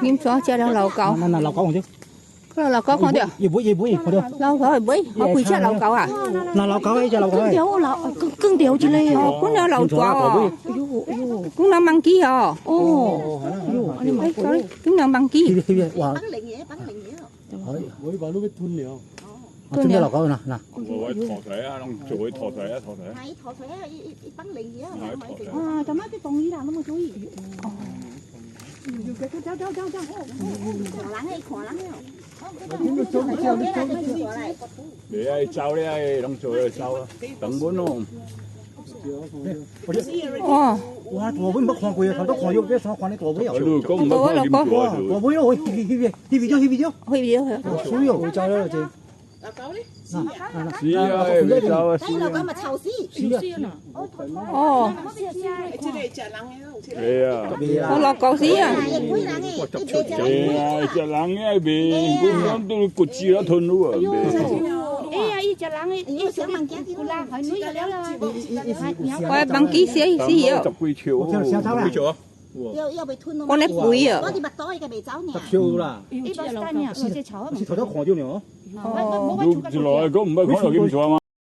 金沙食了老狗。那那老狗看著。嗰老狗看著。伊尾伊尾看著。老狗係尾，我幾隻老狗啊？那老狗迄隻老狗。更條老，更更條一個哦，嗰兩老大哦。哎呦哎呦，嗰兩盲機哦。哦，哎呦，按呢哎，嗰兩盲機。彼個哇。綁零嘢，綁零嘢。我把都俾吞了。真係老狗嗱嗱。我會陀水啊，攏做會陀水啊，陀水。係陀水啊，一一綁零嘢啊，啊，就買啲凍魚啦，攏無注意。哦。看人的，看人的。你愛走你愛攏做會走啊，等阮咯。哦。哇，大尾毋捌看過啊，頭拄看著這山看咧大尾啊。你講毋捌看金哇，大尾哦，彼彼彼彼邊咗彼邊咗，彼邊咗，水哦，走了這。老狗咧？是啊，未走啊，老狗咪臭死。死啊！哦。係啊。我老狗死啊！係啊，食人嘅未，阮講都骨子都吞落啊。哎呀，伊食人的，伊食物件有啦，還女了啦。我盲機死死哦。十幾條。十幾條啊？要被吞咯。我咧肥啊！我啲腹袋個未走呢。十條啦。伊把蛋呢？是頭拄看著呢。哦。你一落來講毋捌看著金沙嗎？